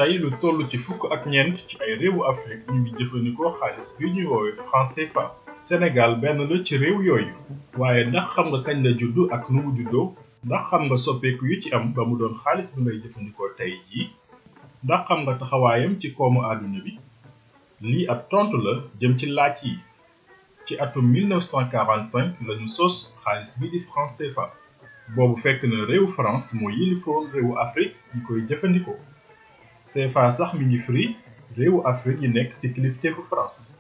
tey lu toll ci fukk ak ñeent ci ay réewu Afrique ñu ngi jëfandikoo xaalis bi ñuy woowee franc CFA. Sénégal benn la ci réew yooyu waaye ndax xam nga kañ la juddu ak nu mu juddoo ndax xam nga soppeeku yu ci am ba mu doon xaalis bi ngay jëfandikoo tey jii ndax xam nga taxawaayam ci koomu àdduna bi lii ab tontu la jëm ci laaj yi. ci atum 1945 lañu sos xaalis bi di franc CFA boobu fekk na réewu France moo yilifoon réewu Afrique yi koy jëfandikoo CFA sax mi ngi firi réewu Afrique yi nekk ci kilifteefu France.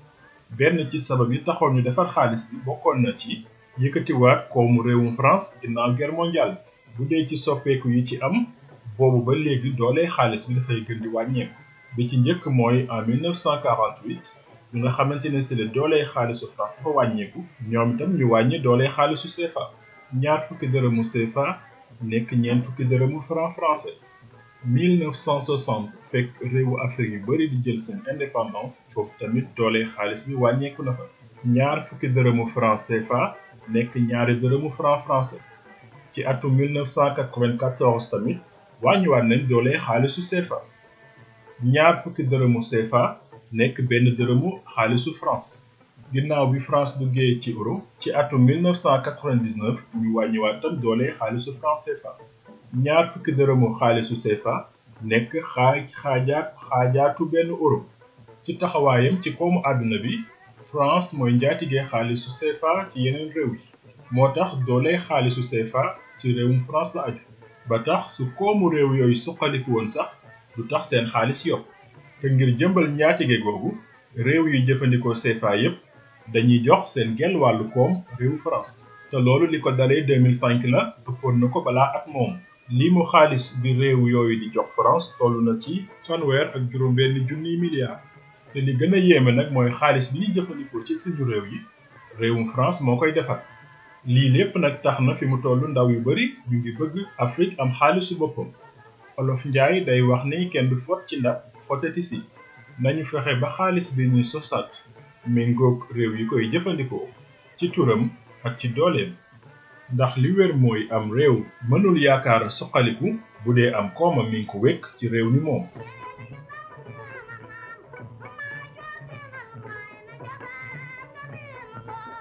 benn ci sabab yi taxoon ñu defar xaalis bi bokkoon na ci yëkkatiwaat koomu réewum France ginnaaw guerre mondiale bu dee ci soppeeku yi ci am boobu ba léegi doole xaalis bi dafay gën di wàññeeku bi ci njëkk mooy en 1948 bi nga xamante ne ci la doole xaalisu France dafa wàññeeku ñoom itam ñu wàññi doole xaalisu CFA ñaar fukki dërëmu CFA nekk ñeent fukki dërëmu franc français. 1960 fekk réewu Afrique yu bari di jël seen indépendance foofu tamit doole xaalis bi wàññeeku na fa ñaar fukki dërëmu franc CFA nekk ñaari dërëmu franc français. ci atum 1994 tamit wàññiwaat nañ doole xaalisu CFA ñaar fukki dërëmu CFA nekk benn dërëmu xaalisu France. ginnaaw bi France duggee ci euro ci atum 1999 ñu wàññiwaat tam doole xaalisu franc CFA ñaar fukki dërëmu xaalisu CFA nekk xaajaatu benn euro. ci taxawaayam ci koomu àdduna bi France mooy njaatige xaalisu CFA ci yeneen réew yi moo tax doole xaalisu CFA ci réewum France la aju ba tax su koomu réew yooyu suqaliku woon sax du tax seen xaalis yokk te ngir jëmbal njaatige googu réew yi jëfandikoo CFA yépp dañuy jox seen genn wàllu koom réewu France te loolu li ko dalee 2005 la ëppoon na ko balaa at moom. lii mu xaalis bi réew yooyu di jox France toll na ci fanweer ak juróom-benn junniy milliards te li gën a yéeme nag mooy xaalis bi ñuy jëfandikoo ci suñu réew yi réewum France moo koy defar. lii lépp nag tax na fi mu toll ndaw yu bari ñu ngi bëgg Afrique am xaalisu boppam. Olof Njaay day wax ni kenn du fot ci ndab fotati si nañu fexe ba xaalis bi ñuy sosaat méngoog réew yi koy jëfandikoo ci turam ak ci dooleem ndax li wér mooy am réew mënul yaakaar suqaliku bu dee am koomam mi ngi ko wekk ci réew ni moom.